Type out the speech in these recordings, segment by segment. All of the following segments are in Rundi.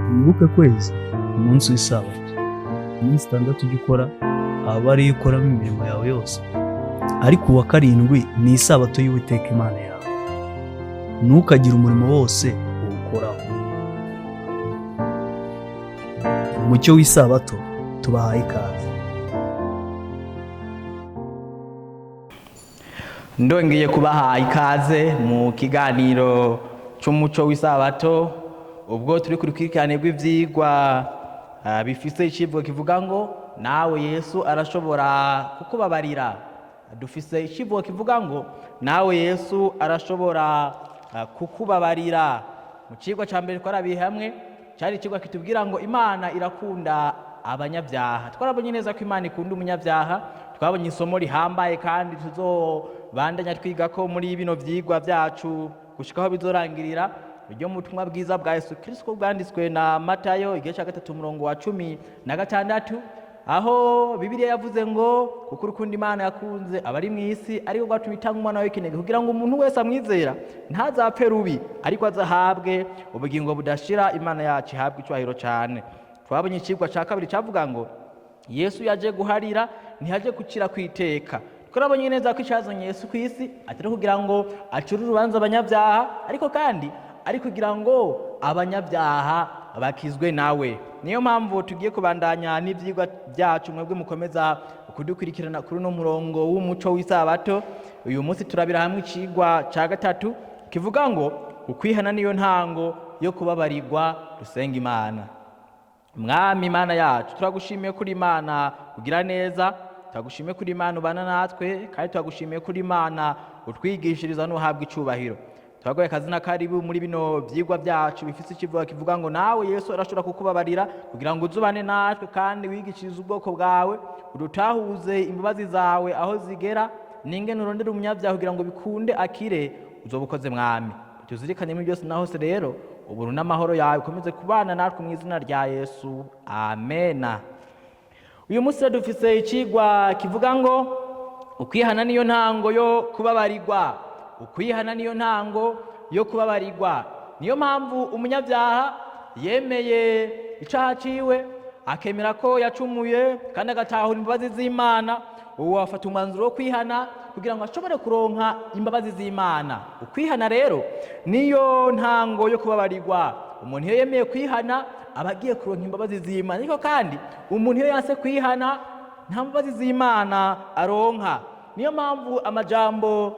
Wibuke kweza umunsi w'isabato. Iminsi 6 ujye ukora, aba ariyo ukoramo imirimo yawe yose, ariko uwa karindwi ni isabato y'Uwiteka Imana yawe. Ntukagire umurimo wose uwukoraho. Umucyo w'isabato tubahaye ikaze. Ndongeye kubaha ikaze mu kiganiro cy'umuco w'isabato, ubwo turi ku rukurikirane rw'ibyigwa bifise icivugo kivuga ngo nawe Yesu arashobora kukubabarira. Dufise icivugo kivuga ngo nawe Yesu arashobora kukubabarira. Mu cigwa ca mbere twarabiye hamwe cyari icigwa kitubwira ngo Imana irakunda abanyabyaha. Twarabonye neza ko Imana ikunda umunyabyaha, twabonye isomo rihambaye kandi tuzobandanya twiga ko muri bino vyigwa vyacu gushika aho bizorangirira, iryo mu butumwa bwiza bwa Yesu Kristo bwanditswe na Matayo igice cya 3 umurongo wa 16, aho Bibiliya yavuze ngo kuko urukundo Imana yakunze abari mu isi ariko rwatumye itanga umwana w'ikinege kugira ngo umuntu wese amwizera ntazapfe rubi, ariko azahabwe ubugingo budashira. Imana yacu ihabwe icyubahiro cyane. Twabonye icigwa cya kabiri cyavuga ngo Yesu yaje guharira, ntiyaje gucira kwiteka. Twarabonye neza ko icyazanye Yesu ku isi atari kugira ngo acure urubanza abanyabyaha, ariko kandi ari kugira ngo abanyabyaha bakizwe nawe. Niyo mpamvu tugiye kubandanya n'ibyigwa byacu, mwebwe mukomeza kudukurikirana kuri uno murongo w'umuco w'isabato. Uyu munsi turabira hamwe icigwa cya gatatu kivuga ngo ukwihana niyo ntango yo kubabarirwa. Dusenga Imana. Mwami Imana yacu, turagushimiye kuri Imana ugira neza, turagushimiye kuri Imana ubana natwe, kandi turagushimiye kuri Imana utwigishiriza n'uhabwa icubahiro. Turagoye akazina karibu muri bino vyigwa byacu bifise ikivuga kivuga ngo nawe Yesu arashobora kukubabarira, kugira ngo uzubane natwe kandi wigishirize ubwoko bwawe, udutahuze imbabazi zawe aho zigera, n'ingene urondera umunyabyaha kugira ngo bikunde akire. Uzoba ukoze Mwami, tuzirikane muri byose na hose. Rero ubuntu n'amahoro yawe ukomeze kubana natwe mu izina rya Yesu, amena. Uyu munsi rero dufise icigwa kivuga ngo ukwihana niyo ntango yo kubabarirwa. Ukwihana niyo ntango yo kubabarirwa. Niyo mpamvu umunyabyaha yemeye icaha ciwe, akemera ko yacumuye kandi agatahura imbabazi z'Imana, uwo afata umwanzuro wo kwihana kugira ngo ashobore kuronka imbabazi z'Imana. Ukwihana rero niyo ntango yo kubabarirwa. Umuntu iyo yemeye kwihana aba agiye kuronka imbabazi z'Imana, ariko kandi umuntu iyo yanse kwihana nta mbabazi z'Imana aronka. Niyo mpamvu amajambo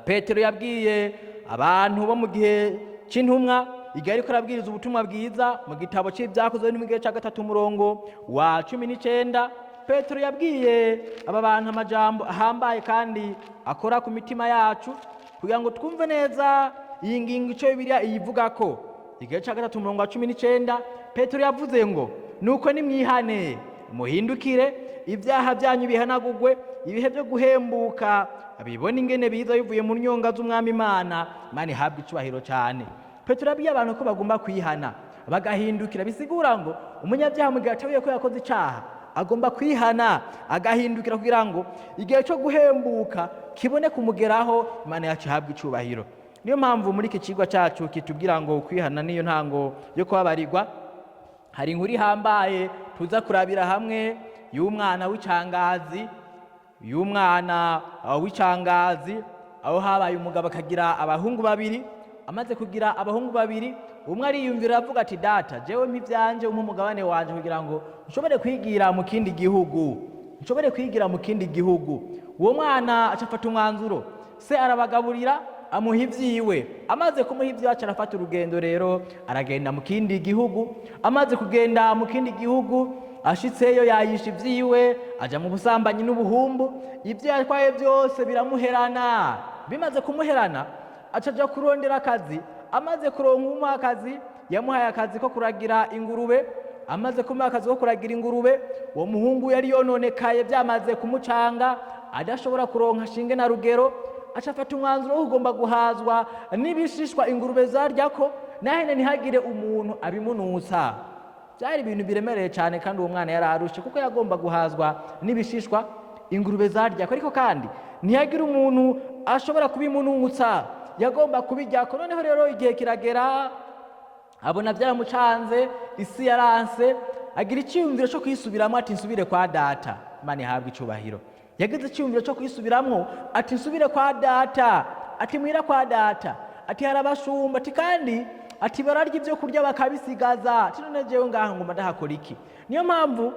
Petero yabwiye abantu bo mu gihe c'intumwa, igihe ariko arabwiriza ubutumwa bwiza mu gitabo c'Ibyakozwe n'igice cya 3 umurongo wa 19, Petero yabwiye aba bantu amajambo ahambaye kandi akora ku mitima yacu kugira ngo twumve neza iyi ngingo ico Bibiliya iyivugako. Igice cya 3 umurongo wa 19, Petero yavuze ngo nuko nimwihane muhindukire, ibyaha byanyu bihanagugwe, ibihe byo guhembuka bibona ingene biza bivuye mu nyonga z'Umwami Imana. Imana ihabwa icubahiro cyane. Petero yabwiye abantu ko bagomba kwihana bagahindukira, bisigura ngo umunyabyaha mu gihe atabiye ko yakoze icaha agomba kwihana agahindukira kugira ngo igihe cyo guhembuka kibone kumugeraho. Imana yacu ihabwa icubahiro. Niyo mpamvu muri iki cigwa cyacu kitubwira ngo kwihana niyo ntango yo kubabarirwa. Hari inkuru ihambaye tuza kurabira hamwe y'umwana w'icangazi, y'umwana w'icangazi, aho habaye umugabo akagira abahungu babiri. Amaze kugira abahungu babiri, umwe ariyumvira aravuga ati data, jewe mpa ivyanje, umpe umugabane wanje kugira ngo nshobore kwigira mu kindi gihugu, nshobore kwigira mu kindi gihugu. Uwo mwana aca afata umwanzuro, se arabagaburira, amuha ivyiwe. Amaze kumuha ivyiwe aca arafata urugendo rero, aragenda mu kindi gihugu. Amaze kugenda mu kindi gihugu, ashitseyo yayisha ivyiwe, aja mu busambanyi n'ubuhumbu, ivyo yatwaye byose biramuherana. Bimaze kumuherana aca aja kurondera akazi. Amaze kuronka umuha akazi, yamuhaye akazi ko kuragira ingurube. Amaze kumuha akazi ko kuragira ingurube, uwo muhungu yari yononekaye, byamaze kumucanga, adashobora kuronka shinge na rugero, aca afata umwanzuro wo kugomba guhazwa n'ibishishwa ingurube zaryako, nahene ntihagire umuntu abimunutsa. Byari ibintu biremereye cyane, kandi uwo mwana yari arushe kuko yagomba guhazwa n'ibishishwa ingurube zaryako, ariko kandi ntihagire umuntu ashobora kubimunutsa, yagomba kubiryako. Noneho rero igihe kiragera Abona byaramucanze, isi yaranse, agira icyiyumviro cyo kwisubiramo, ati: "Nsubire kwa data." Imana ihabwe icubahiro. Yagize icyiyumviro cyo kwisubiramo, ati: "Nsubire kwa data." Ati: "Mwira kwa data," ati, "hari abashumba," ati, "kandi," ati, "bararya ibyo kurya bakabisigaza." Ati: "None jewe ngaha nguma ndahakora iki?" Niyo mpamvu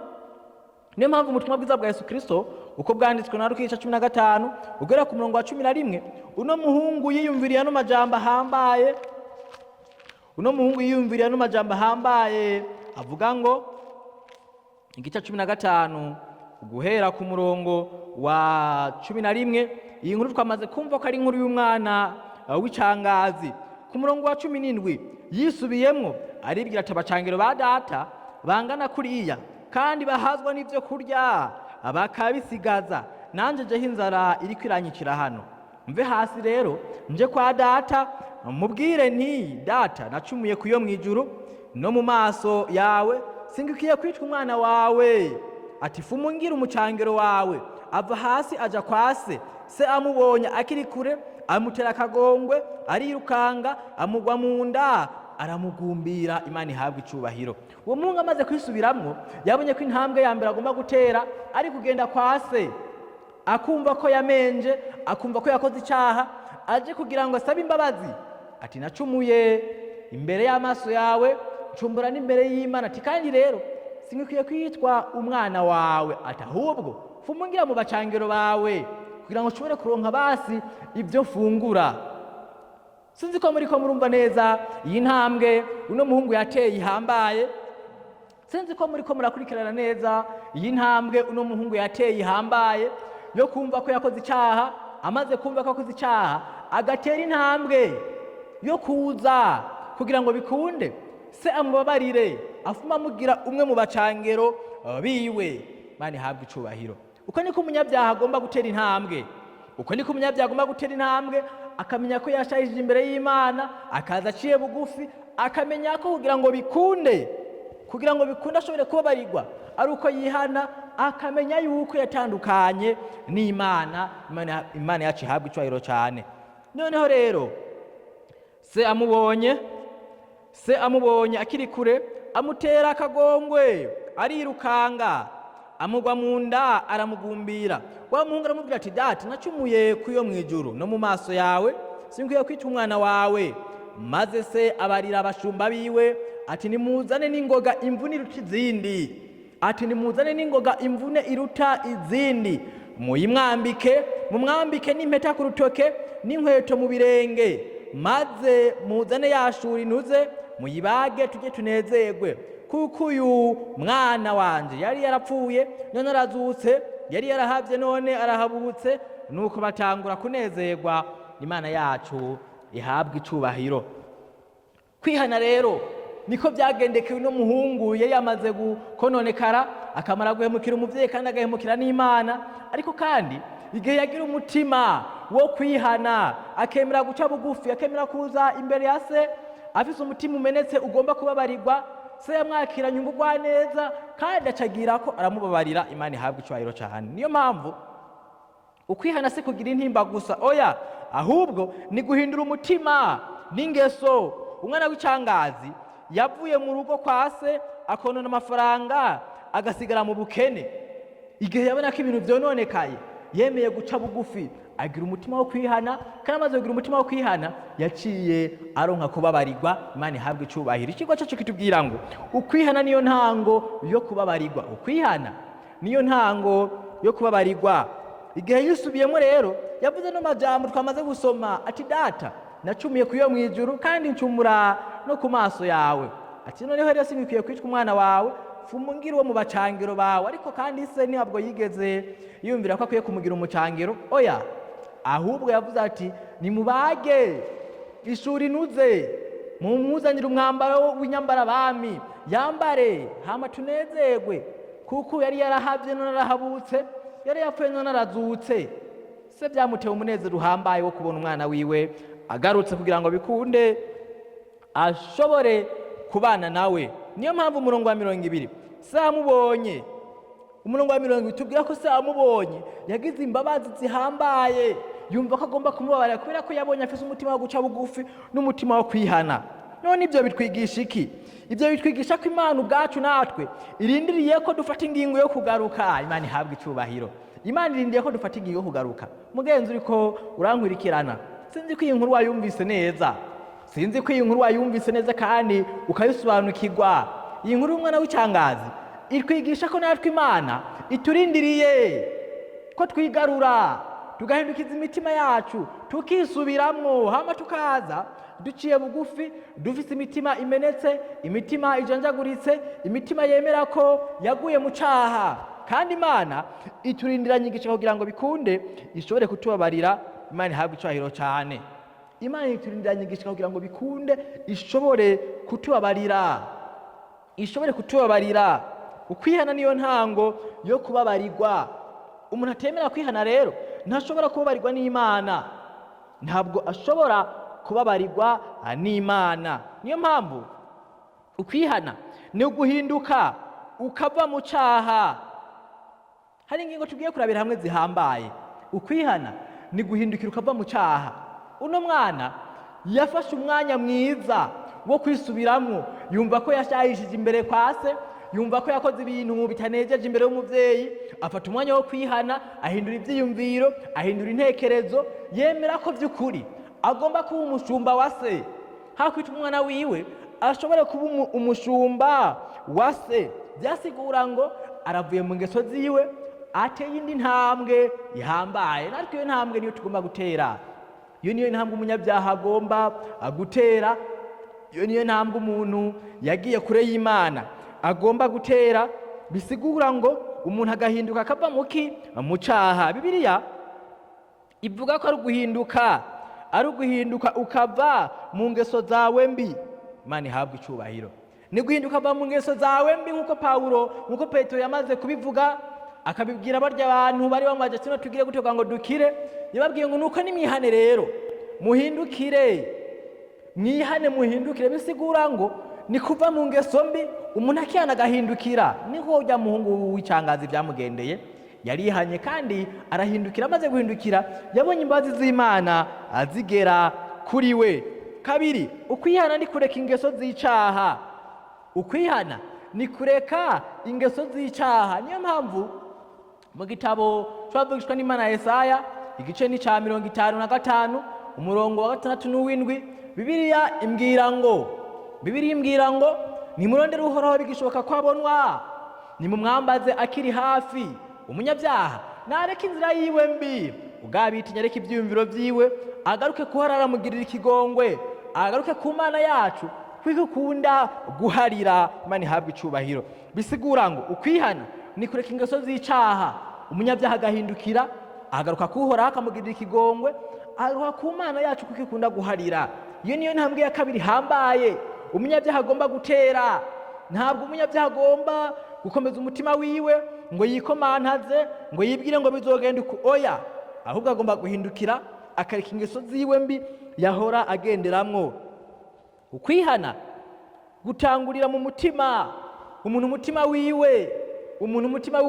ubutumwa bwiza bwa Yesu Kirisito uko bwanditswe na Luka, igice 15, ugera ku murongo wa 11, uno muhungu yiyumviriye ano majambo ahambaye. Uno muhungu yiyumviriye ano majambo ahambaye avuga ngo, igice 15 guhera ku murongo wa 11. Iyi nkuru twamaze kumva ko ari inkuru y'umwana w'icangazi. Ku murongo wa 17 yisubiyemwo, aribwira ati: "Abacangiro ba data bangana kuriya kandi bahazwa n'ibyo kurya bakabisigaza, nanjye jeho inzara iriko iranyicira hano. Mve hasi rero nje kwa data, mubwire nti: Data, nacumuye ku yo mu ijuru no mu maso yawe, singikwiye kwitwa umwana wawe." Ati: "Fumungira umucangiro wawe." Ava hasi aja kwa se. Se amubonye akiri kure amutera akagongwe, arirukanga, amugwa mu nda, aramugumbira. Imana ihabwa icubahiro. Uwo muhungu amaze kwisubiramwo, yabonye ko intambwe ya mbere agomba gutera ari kugenda kwa se, akumva ko yamenje, akumva ko yakoze icyaha, aje kugira ngo asabe imbabazi, ati: "Nacumuye imbere y'amaso yawe, ncumbura n'imbere y'Imana." Ati: "Kandi rero sinkwiye kwitwa umwana wawe." Ati: "Ahubwo fumungira mu bacangiro bawe kugira ngo nshobore kuronka basi ibyo mfungura." Sinzi ko muri ko murumva neza iyi ntambwe uno muhungu yateye ihambaye. Sinzi ko muri ko murakurikirana neza iyi ntambwe uno muhungu yateye ihambaye yo kumva ko yakoze icyaha. Amaze kumva ko yakoze icyaha, agatera intambwe yo kuza kugira ngo bikunde se amubabarire, afuma amugira umwe mu bacangero biwe. Imana ihabwe icubahiro. Uko niko umunyabyaha agomba gutera intambwe. Uko niko umunyabyaha agomba gutera intambwe, akamenya ko yashayishije imbere y'Imana, akaza aciye bugufi, akamenya ko kugira ngo bikunde ashobore kubabarirwa ari uko yihana, akamenya yuko yatandukanye n'Imana. Imana yacu ihabwa icubahiro cyane. Noneho rero se amubonye akiri kure, amutera akagongwe, arirukanga, amugwa mu nda, aramugumbira. Wa muhungu aramubwira ati: "Data, nacumuye ku yo mu ijuru no mu maso yawe, sinkwiye kwitwa umwana wawe." Maze se abarira abashumba biwe, ati: "Nimuzane n'ingoga imvune iruta izindi." Ati: "Nimuzane n'ingoga imvune iruta izindi, muyimwambike, mumwambike n'impeta ku rutoke n'inkweto mu birenge. Maze muzane yashura inuze, muyibage, tujye tunezerwe, kuko uyu mwana wanje yari yarapfuye none arazutse, yari yarahavye none arahabutse." Nuko batangura kunezerwa. Imana yacu ihabwa icubahiro. Kwihana rero niko byagendekeye uno muhungu yari yamaze gukononekara, akamara guhemukira umuvyeyi kandi agahemukira n'Imana. Ariko kandi igihe yagira umutima wo kwihana, akemera guca bugufi, akemera kuza imbere ya se afise umutima umenetse ugomba kubabarirwa, se yamwakiranye ubugwaneza kandi acagira ko aramubabarira. Imana ihabwa icubahiro cyane. Niyo mpamvu ukwihana si kugira intimba gusa, oya, ahubwo ni guhindura umutima n'ingeso. Umwana w'icangazi yavuye mu rugo kwa se, akonona amafaranga, agasigara mu bukene. Igihe yabona ko ibintu vyononekaye, yemeye guca bugufi, agira umutima wo kwihana, kandi amaze kugira umutima wo kwihana yaciye aronka kubabarirwa. Imana ihabwa icubahiro. Ikigo cyacu kitubwira ngo ukwihana niyo ntango yo kubabarirwa. Ukwihana niyo ntango yo kubabarirwa. Igihe yisubiyemo rero, yavuze no majambo twamaze gusoma, ati: "Data, nacumuye ku yo mu ijuru kandi ncumura no ku maso yawe." Ati: "Noneho rero sinkwiye kwitwa umwana wawe, fumungira uwo mu bacangiro bawe." Ariko kandi se ntabwo yigeze yumvira ko akwiye kumugira umucangiro, oya, ahubwo yavuze ati: "Nimubage ishuri inuze, mumuzanire umwambaro w'inyambarabami yambare, hama tunezerwe, kuko yari yarahavye none arahabutse, yari yapfuye none arazutse." Se byamuteye umunezero uhambaye wo kubona umwana wiwe agarutse, kugira ngo bikunde ashobore kubana nawe. Niyo mpamvu umurongo wa 20, se amubonye, umurongo wa 20 tubwira ko se amubonye yagize imbabazi zihambaye, yumva ko agomba kumubabarira kubera ko yabonye afise umutima wo guca bugufi n'umutima wo kwihana. None ibyo bitwigisha iki? Ibyo bitwigisha ko Imana ubwacu natwe irindiriye ko dufata ingingo yo kugaruka. Imana ihabwa icubahiro. Imana irindiriye ko dufata ingingo yo kugaruka. Mugenzi uriko urankurikirana, sinzi ko iyi nkuru wayumvise neza, sinzi ko iyi nkuru wayumvise neza kandi ukayisobanukirwa. Iyi nkuru y'umwana w'icangazi itwigisha ko natwe Imana iturindiriye ko twigarura, tugahindukiza imitima yacu, tukisubiramwo, hama tukaza duciye bugufi, dufise imitima imenetse, imitima ijanjaguritse, imitima yemera ko yaguye mu caha. Kandi Imana iturindiranye igice kugira ngo bikunde ishobore kutubabarira. Imana ihabwe icubahiro cane. Imana iturindiranye igice kugira ngo bikunde ishobore kutubabarira, ishobore kutubabarira. Ukwihana niyo ntango yo kubabarirwa. Umuntu atemera kwihana rero ntashobora kubabarirwa n'Imana, ntabwo ashobora kubabarirwa n'Imana. Niyo mpamvu ukwihana ni uguhinduka ukava mu caha. Hari ingingo tugiye kurabira hamwe zihambaye. Ukwihana ni guhindukira ukava mu caha. Uno mwana yafashe umwanya mwiza wo kwisubiramwo, yumva ko yashayishije imbere kwa se, yumva ko yakoze ibintu bitanejeje imbere y'umuvyeyi, afata umwanya wo kwihana, ahindura ivyiyumviro, ahindura intekerezo, yemera ko vy'ukuri agomba kuba umushumba wa se, hakwita umwana wiwe ashobore kuba umushumba wa se. Byasigura ngo aravuye mu ngeso ziwe, ateye indi ntambwe ihambaye. Natwe iyo ntambwe niyo tugomba gutera. Iyo niyo ntambwe umunyabyaha agomba gutera. Iyo niyo ntambwe umuntu yagiye kure y'Imana agomba gutera. Bisigura ngo umuntu agahinduka akava muki? Mu caha. Bibiliya ivuga ko ari uguhinduka, ari uguhinduka ukava mu ngeso zawe mbi. Imana ihabwe icubahiro. Ni guhinduka ukava mu ngeso zawe mbi, nk'uko Pawulo, nk'uko Petero yamaze kubivuga, akabibwira barya abantu bari bamaje ati: "Tugire gute kugira ngo dukire?" Yababwiye ngo: "Nuko nimwihane rero, muhindukire, mwihane, muhindukire." Bisigura ngo ni kuva mu ngeso mbi, umuntu akihana agahindukira. Niho ujya muhungu w'icangazi byamugendeye, yarihanye kandi arahindukira. Amaze guhindukira yabonye imbabazi z'Imana azigera kuri we. Kabiri, ukwihana ni kureka ingeso z'icaha. Ukwihana ni kureka ingeso z'icaha. Niyo mpamvu mu gitabo c'abavugishwa n'Imana Yesaya, igice ni ca 55, umurongo wa 6 n'uw'indwi, Bibiliya imbwira ngo: "Nimurondere Uhoraho bigishoboka ko abonwa, nimumwambaze akiri hafi. Umunyabyaha nareke inzira yiwe mbi, ubwabitinya areke ivyiyumviro vyiwe, agaruke kuhora aramugirira ikigongwe, agaruke ku Mana yacu kuko ikunda guharira." Imana ihabwa icubahiro. Bisigura ngo ukwihana ni kureka ingeso z'icaha, umunyabyaha agahindukira, agaruka kuhoraho akamugirira ikigongwe, agaruka ku Mana yacu kuko ikunda guharira. Iyo niyo ntambwe ya kabiri ihambaye umunyabyaha agomba gutera. Ntabwo umunyabyaha agomba gukomeza umutima wiwe ngo yikomantaze, ngo yibwire ngo bizogenda uku. Oya, ahubwo agomba guhindukira akareka ingeso ziwe mbi yahora agenderamwo. Ukwihana gutangurira mu mutima. Umuntu umutima wiwe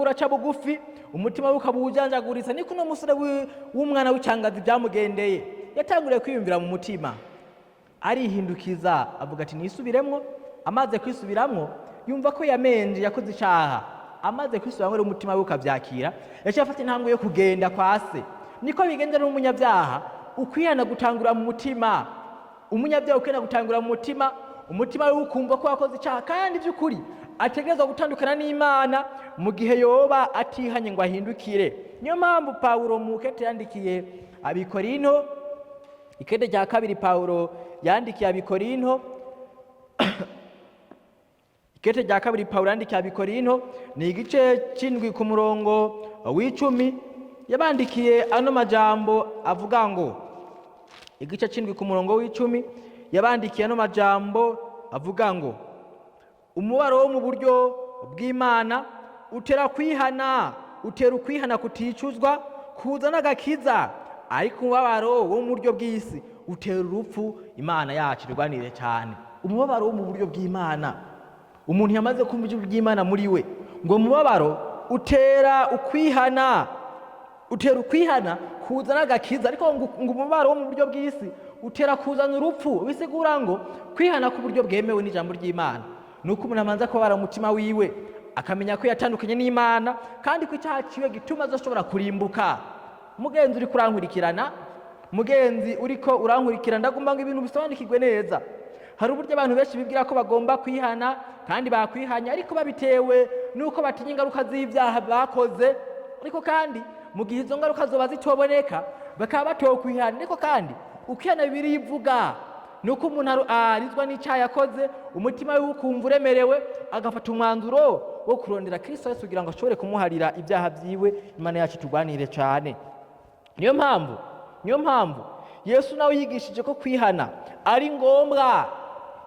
uraca bugufi, umutima wiwe ukaba ujanjaguritse. Niko uno musore w'umwana w'icangazi byamugendeye. Yatanguriye kwiyumvira mu mutima, arihindukiza, avuga ati: "Nisubiremwo." Amaze kwisubiramwo yumva ko yamenje, yakoze icaha. Amaze kwisubiramwo rero umutima we ukavyakira, yaciye afata intambwe yo kugenda kwa se. Niko bigenza n'umunyabyaha. Ukwihana gutangura mu mutima. Umunyabyaha ukwihana gutangura mu mutima, umutima we ukumva ko yakoze icaha kandi by'ukuri ategerezwa gutandukana n'Imana mu gihe yoba atihanye ngo ahindukire. Niyo mpamvu Pawulo mu kete yandikiye Abikorinto, ikete rya kabiri Pawulo yandikiye Abikorinto, ikete rya kabiri Pawulo yandikiye Abikorinto ni igice c'indwi ku murongo w'icumi, yabandikiye ano majambo avuga ngo, igice c'indwi ku murongo w'icumi, yabandikiye ano majambo avuga ngo: "Umubaro wo mu buryo bw'Imana utera kwihana, utera ukwihana kuticuzwa kuzana agakiza, ariko umubabaro wo mu buryo bw'isi utera urupfu." Imana yacu irwanire cyane. Umubabaro wo mu buryo bw'Imana, umuntu yamaze kumva ijwi ry'Imana muri we, ngo umubabaro utera ukwihana, utera ukwihana kuzana agakiza, ariko ngo umubabaro wo mu buryo bw'isi Utera kuzana urupfu. Bisigura ngo kwihana ku buryo bwemewe n'ijambo ry'Imana ni uko umuntu abanza kubabara umutima wiwe, akamenya ko yatandukanye n'Imana kandi ko icyaha ciwe gituma azoshobora kurimbuka. Mugenzi uri kurankurikirana, mugenzi uriko urankurikirana, ndagomba ngo ibintu bisobanukirwe neza. Hari uburyo abantu benshi bibwira ko bagomba kwihana kandi bakwihanya, ariko babitewe n'uko batinya ingaruka z'ibyaha bakoze. Ariko kandi mu gihe izo ngaruka zoba zitoboneka, bakaba batokwihana. Ariko kandi ukwihana Bibiliya ivuga ni uko umuntu arizwa n'icyaha yakoze, umutima we ukumva uremerewe, agafata umwanzuro wo kurondera Kristo Yesu kugira ngo ashobore kumuharira ibyaha byiwe. Imana yacu turwanire cyane. Niyo mpamvu Yesu nawe yigishije ko kwihana ari ngombwa.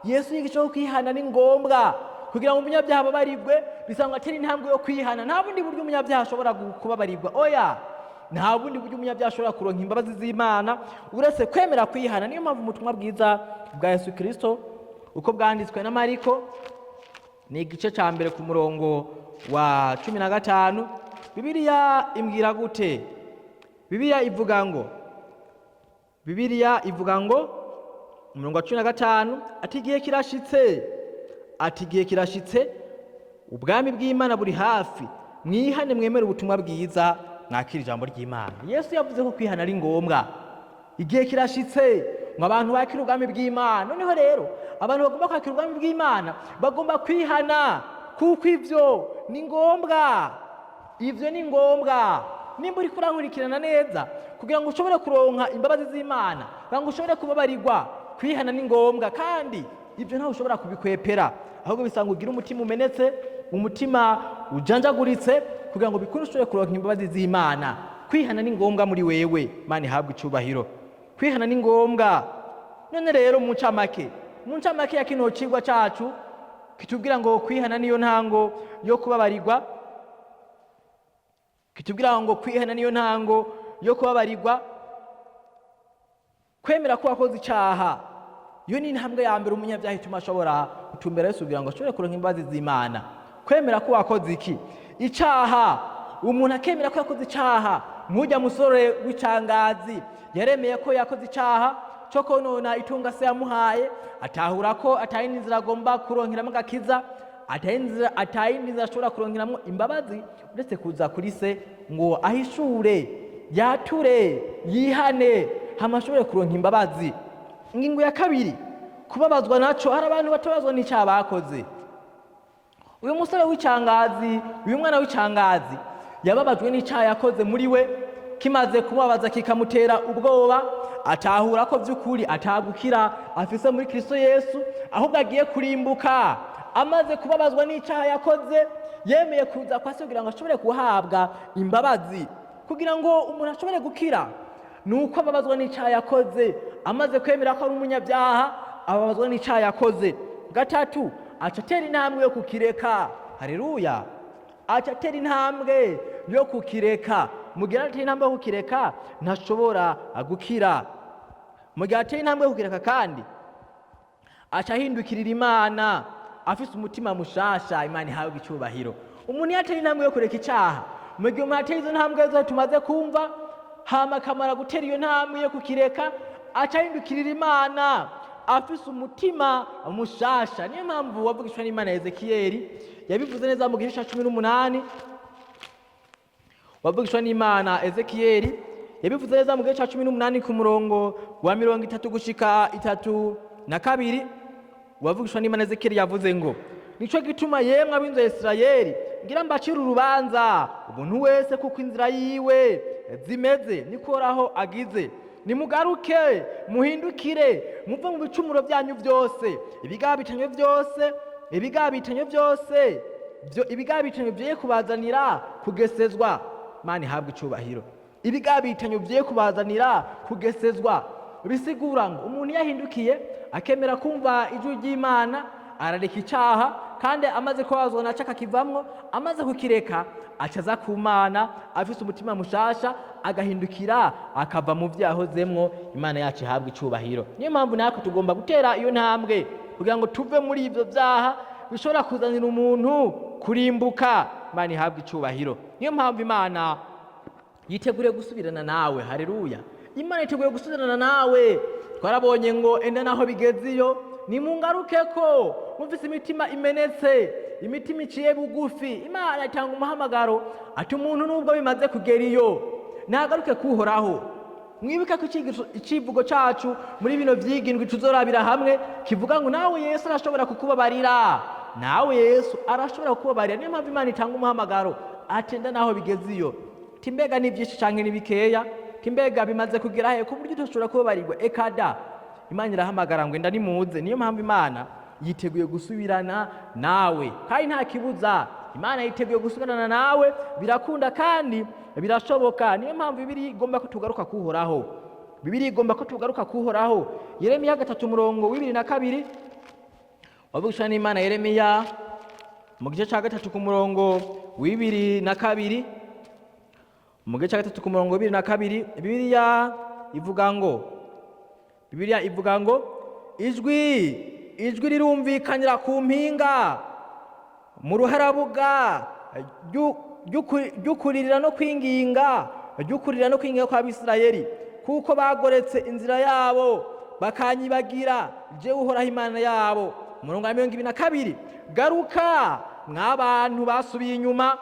Yesu yigishije ko kwihana ni ngombwa kugira ngo umunyabyaha ababarirwe. Bisanga atera intambwe yo kwihana. Nta bundi buryo umunyabyaha ashobora kubabarirwa, oya, nta bundi buryo umunyabyaha ashobora kuronka imbabazi z'Imana uretse kwemera kwihana. Niyo mpamvu ubutumwa bwiza bwa Yesu Kirisito uko bwanditswe na Mariko, ni igice cya 1 ku murongo wa 15, Bibiliya imbwira gute? Bibiliya ivuga ngo umurongo wa 15 ati: "Igihe kirashitse," ati: "Igihe kirashitse, ubwami bw'Imana buri hafi, mwihane mwemere ubutumwa bwiza, mwakira ijambo ry'Imana." Yesu yavuze ko kwihana ari ngombwa. Igihe kirashitse ngo abantu bakire ubwami bw'Imana. Noneho rero abantu bagomba kwakira ubwami bw'Imana bagomba kwihana, kuko ivyo ni ngombwa. Ivyo ni ngombwa. Nimba uriko urankurikirana neza, kugira ngo ushobore kuronka imbabazi z'Imana, kugira ngo ushobore kubabarirwa, kwihana ni ngombwa. Kandi ibyo ntawe ushobora kubikwepera, ahubwo bisanga ugira umutima umenetse, umutima ujanjaguritse, kugira ngo bikunde ushobore kuronka imbabazi z'Imana. Kwihana ni ngombwa muri wewe. Imana ihabwe icubahiro. Kwihana ni ngombwa. None rero mu ncamake ya kino cigwa cacu kitubwira ngo kwihana niyo ntango yo kubabarirwa, kitubwira ngo kwihana niyo ntango yo kubabarirwa, kwemera ko wakoze icaha, iyo ni intambwe ya mbere umunyabyaha ituma ashobora gutumbera Yesu kugira ngo ashobore kuronka imbabazi z'Imana. Kwemera ko wakoze iki? Icaha. Umuntu akemera ko yakoze icaha. Nk'ujya musore w'icangazi yaremeye ko yakoze icaha cyo konona itunga se yamuhaye, atahura ko atayindi nzira agomba kuronkeramo agakiza, atayindi nzira ashobora kuronkeramo imbabazi uretse kuza kuri se ngo ahishure, yature, yihane, hama ashobore kuronka imbabazi. Ingingo ya kabiri, kubabazwa naco. Hari abantu batabazwa n'icyaha bakoze. Uyu musore w'icangazi, uyu mwana w'icangazi, yababajwe n'icyaha yakoze muri we. Kimaze kumubabaza kikamutera ubwoba, atahura ko by'ukuri atagukira afise muri Kristo Yesu, ahubwo agiye kurimbuka. Amaze kubabazwa n'icyaha yakoze, yemeye kuza kwa se kugira ngo ashobore guhabwa imbabazi. Kugira ngo umuntu ashobore gukira ni uko ababazwa n'icyaha yakoze. Amaze kwemera ko ari umunyabyaha, ababazwa n'icyaha yakoze. Gatatu, aca atera intambwe yo kukireka. Haleluya! Aca atera intambwe yo kukireka. Mu gihe atera intambwe yo kukireka, ntashobora gukira. Mu gihe atera intambwe yo kukireka kandi, aca ahindukirira Imana afise umutima mushasha. Imana ihabwa icyubahiro. Umuntu iyo atera intambwe yo kureka icyaha, mu gihe umuntu atera izo ntambwe zose tumaze kumva, hama akamara gutera iyo ntambwe yo kukireka, aca ahindukirira Imana afise umutima mushasha. Niyo mpamvu wavugishwa n'Imana Ezekiyeli yabivuze neza mu gice cya 18. Wavugishwa n'Imana Ezekiyeli yabivuze neza mu gice cya 18 ku murongo wa 30 gushika 32. Wavugishwa n'Imana Ezekiyeli yavuze ngo: "Nico gituma, yemwe ab'inzu ya Isirayeli, ngira mbacire urubanza, umuntu wese kuko inzira yiwe zimeze, niko Uhoraho agize. Nimugaruke, muhindukire, muve mu bicumuro byanyu byose, ibigabitanyo byose, ibigabitanyo byoye kubazanira kugesezwa." Mana ihabwe icubahiro. Ibigabitanyo byoye kubazanira kugesezwa. Bisigura ngo umuntu iyo ahindukiye, akemera kumva ijwi ry'Imana, arareka icaha, kandi amaze kubabazwa naco akakivamwo, amaze kukireka, aca aza ku Mana afise umutima mushasha, agahindukira akava mu vyo yahozemwo. Imana yacu ihabwa icubahiro. Niyo mpamvu natwe tugomba gutera iyo ntambwe kugira ngo tuve muri ivyo vyaha bishobora kuzanira umuntu kurimbuka. Imana ihabwa icubahiro. Niyo mpamvu Imana yiteguriye gusubirana nawe. Haleluya! Imana yiteguye gusubirana nawe. Twarabonye ngo enda naho bigeze iyo nimungaruke ko mufise imitima imenetse, imitima iciye bugufi. Imana itanga umuhamagaro ati umuntu nubwo bimaze kugera iyo nagaruke kuhoraho. Mwibuke ko icivugo cacu muri bino vyigindwi tuzorabira hamwe kivuga ngo nawe Yesu arashobora kukubabarira, nawe Yesu arashobora kukubabarira. Niyo mpamvu Imana itanga umuhamagaro ati enda naho bigeze iyo, ti mbega ni byinshi canke ni bikeya, ti mbega bimaze kugera he ku buryo udashobora kubabarirwa? Ekada, Imana irahamagara ngo enda nimuze. Niyo mpamvu Imana yiteguye gusubirana nawe, kandi nta kibuza. Imana yiteguye gusubirana nawe, birakunda kandi birashoboka. Niyo mpamvu Bibiliya igomba ko tugaruka kuhoraho, Bibiliya igomba ko tugaruka kuhoraho. Yeremiya 3 umurongo wa 22, wavugishwa n'Imana Yeremiya mu gice cya 3 ku murongo wa 22, mu gice cya 3 ku murongo wa 22, Bibiliya ivuga ngo, Bibiliya ivuga ngo ijwi rirumvikanira ku mpinga mu ruharabuga ry'ukuririra no kwinginga, ry'ukuririra no kwinginga kw'Abisirayeli, kuko bagoretse inzira yabo bakanyibagira jewe Uhoraho Imana yabo. Umurongo wa 22: garuka mw'abantu basubiye inyuma,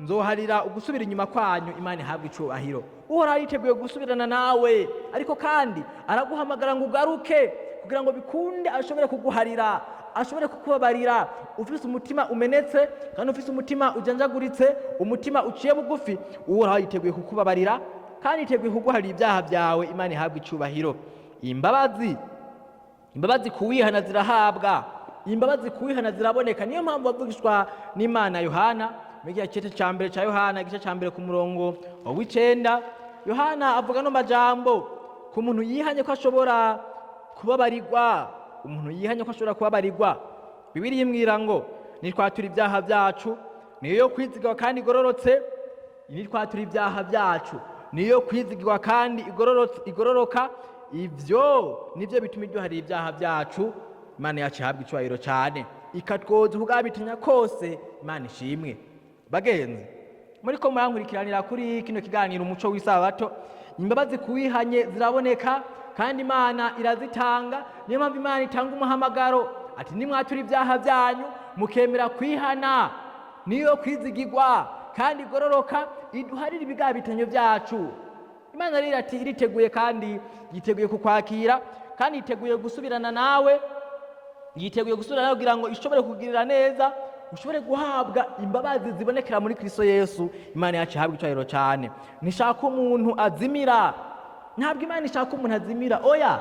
nzoharira ugusubira inyuma kwanyu. Imana ihabwa icubahiro. Uhoraho yiteguye gusubirana nawe, ariko kandi araguhamagara ngo ugaruke kugira ngo bikunde ashobore kuguharira, ashobore kukubabarira. Ufise umutima umenetse kandi ufise umutima ujanjaguritse, umutima uciye bugufi, Uhoraho yiteguye kukubabarira kandi yiteguye kuguharira ibyaha byawe. Imana ihabwa icubahiro. Imbabazi kuwihana zirahabwa, imbabazi kuwihana ziraboneka. Niyo mpamvu bavugishwa n'Imana Yohana muri gihe gice cya mbere cya Yohana, igice cya 1 ku murongo wa 9, Yohana avuga no majambo ku muntu yihanye ko ashobora kubabarirwa, umuntu yihanye ko ashobora kubabarirwa. Bibiliya imbwira ngo nitwatura ibyaha byacu, niyo yo kwizigirwa kandi igororotse. Nitwatura ibyaha byacu, niyo kwizigirwa kandi igororoka. Ibyo nibyo bituma iryohariye ibyaha byacu. Imana yacu ihabwa icyubahiro cyane, ikatwoza ukugabitanya kose. Imana ishimwe. Bagenzi muri ko murankurikiranira kuri kino kiganiro Umuco w'Isabato, imbabazi kuwihanye ziraboneka kandi Imana irazitanga. Niyo mpamvu Imana itanga umuhamagaro ati nimwatura ibyaha byanyu mukemera kwihana, niyo kwizigirwa kandi igororoka, iduharira ibigabitanyo byacu. Imana rero ati iriteguye kandi yiteguye kukwakira kandi yiteguye gusubirana nawe, yiteguye gusubirana nawe kugira ngo ishobore kugirira neza, ushobore guhabwa imbabazi zibonekera muri Kristo Yesu. Imana yacu ihabwa icyubahiro cyane. Ntishaka umuntu azimira, ntabwo Imana ishaka umuntu azimira, oya.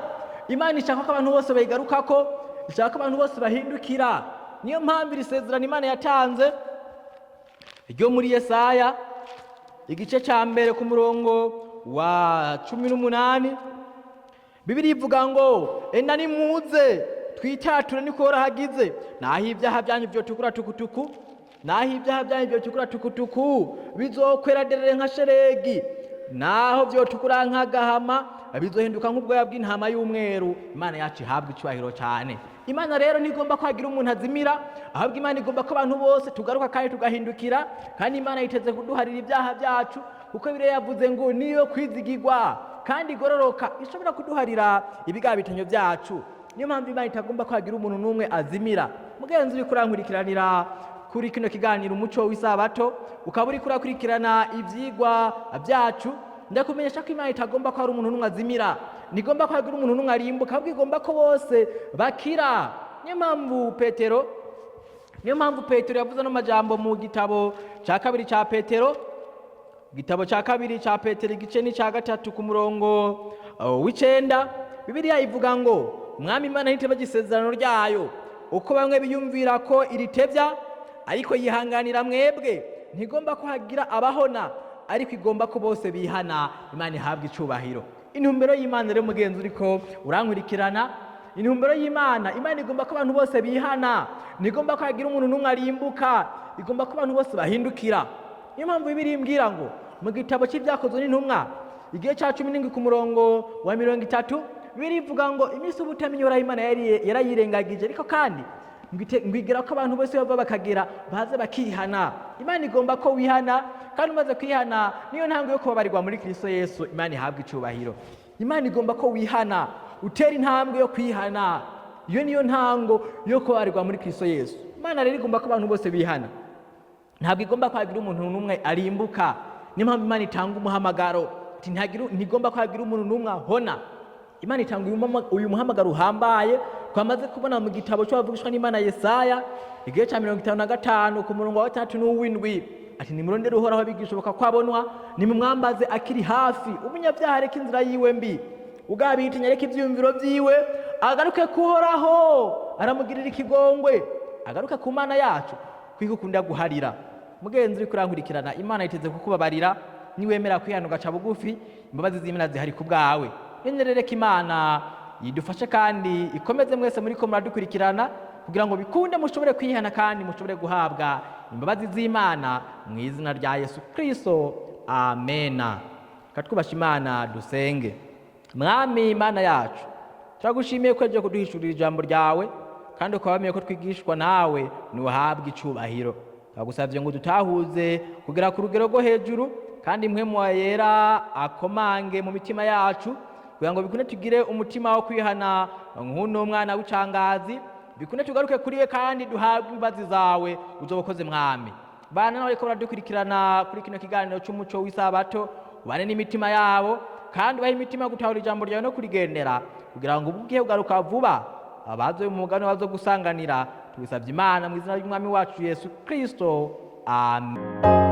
Imana ishaka ko abantu bose bayigarukako, ishaka ko abantu bose bahindukira. Niyo mpamvu iri sezerano Imana yatanze ryo muri Yesaya igice cya 1 ku murongo wa 18, Bibiliya ivuga ngo enda nimuze twitature niko hagize, naho ibyaha byanyu byotukura tukutuku, naho ibyaha byanyu byotukura tukutuku, bizokwera derere nka sheregi, naho byotukura nk'agahama, bizohinduka nk'ubwoya bw'intama y'umweru. Imana yacu ihabwa icyubahiro cyane. Imana rero ntigomba kwagira umuntu azimira, ahubwo Imana igomba ko abantu bose tugaruka kandi tugahindukira. Kandi Imana yiteze kuduharira ibyaha byacu, kuko Bibiliya yavuze ngo niyo kwizigirwa kandi igororoka, ishobora kuduharira ibigabitanyo byacu. Niyo mpamvu Imana itagomba kwagira umuntu n'umwe azimira. Mugenzi uri kurankurikiranira kuri kino kiganiro Umuco w'Isabato, ukaba uri kurakurikirana ibyigwa byacu, ndakumenyesha ko Imana itagomba ko hari umuntu n'umwe azimira, ntigomba ko hagira umuntu n'umwe arimbuka, ahubwo igomba ko bose bakira. Niyo mpamvu Petero yavuze ano majambo mu gitabo cya 2 cya Petero, igitabo cya 2 cya Petero, igice ni cya 3 ku murongo wa 9. Bibiliya ivuga ngo Mwami Imana ntitebya isezerano ryayo uko bamwe biyumvira ko iritebya, ariko yihanganira mwebwe, ntigomba ko hagira abahona, ariko igomba ko bose bihana. Imana ihabwa icubahiro. Intumbero y'Imana rero, mugenzi uriko urankurikirana, intumbero y'Imana, Imana igomba ko abantu bose bihana, ntigomba ko hagira umuntu n'umwe arimbuka, igomba ko abantu bose bahindukira. Niyo mpamvu Bibiliya imbwira ngo mu gitabo cy'Ibyakozwe n'Intumwa igihe cya 17 ku murongo wa 30, Bibiliya ivuga ngo iminsi y'ubutamenya Uhoraho Imana yarayirengagije, ariko kandi ngwigira ko abantu bose bava bakagera baze bakihana. Imana igomba ko wihana, kandi umaze kwihana niyo ntango yo kubabarirwa muri Kristo Yesu. Imana ihabwa icubahiro. Imana igomba ko wihana, utera intambwe yo kwihana. Iyo niyo ntango yo kubabarirwa muri Kristo Yesu. Imana rero igomba ko abantu bose bihana, ntabwo igomba ko hagira umuntu n'umwe arimbuka. Niyo mpamvu Imana itanga umuhamagaro ati ntigomba ko hagira umuntu n'umwe ahona. Imana itanga uyu muhamagaro uhambaye twamaze kubona mu gitabo cy'abavugishwa n'Imana Yesaya, igice cya 55 ku murongo wa 6 n'uw'indwi, ati: "Nimurondere Uhoraho bigishoboka ko abonwa, nimumwambaze akiri hafi. Umunyabyaha areke inzira yiwe mbi, ugabitinya areke ivyiyumviro vyiwe, agaruke kuhoraho aramugirira ikigongwe, agaruke ku Mana yacu kuko ikunda guharira." Mugenzi uriko urankurikirana, Imana yiteze kukubabarira niwemera kwihana ugaca bugufi. Imbabazi z'Imana zihari ku bwawe. None rero reka Imana idufashe kandi ikomeze mwese muriko muradukurikirana, kugira ngo bikunde mushobore kwihana kandi mushobore guhabwa imbabazi z'Imana mu izina rya Yesu Kristo, amena. Katwubasha Imana dusenge. Mwami Imana yacu, turagushimiye ko yagiye kuduhishurira ijambo ryawe, kandi ukaba wemeye ko twigishwa nawe. Ntuhabwe icubahiro. Turagusabye ngo dutahuze kugera ku rugero rwo hejuru, kandi Mpwemu Yera akomange mu mitima yacu, kugira ngo bikunde tugire umutima wo kwihana nk'uno mwana w'icangazi, bikunde tugaruke kuri we kandi duhabwe imbabazi zawe. Uzoba ukoze, Mwami. Bana n'abariko baradukurikirana kuri kino kiganiro c'umuco w'isabato, ubane n'imitima yabo kandi ubahe imitima yo gutahura ijambo ryawe no kurigendera, kugira ngo ubwo ugiye kugaruka vuba abazo mu mugani bazo gusanganira. Tubisabye Imana mu izina ry'Umwami wacu Yesu Kristo, amen.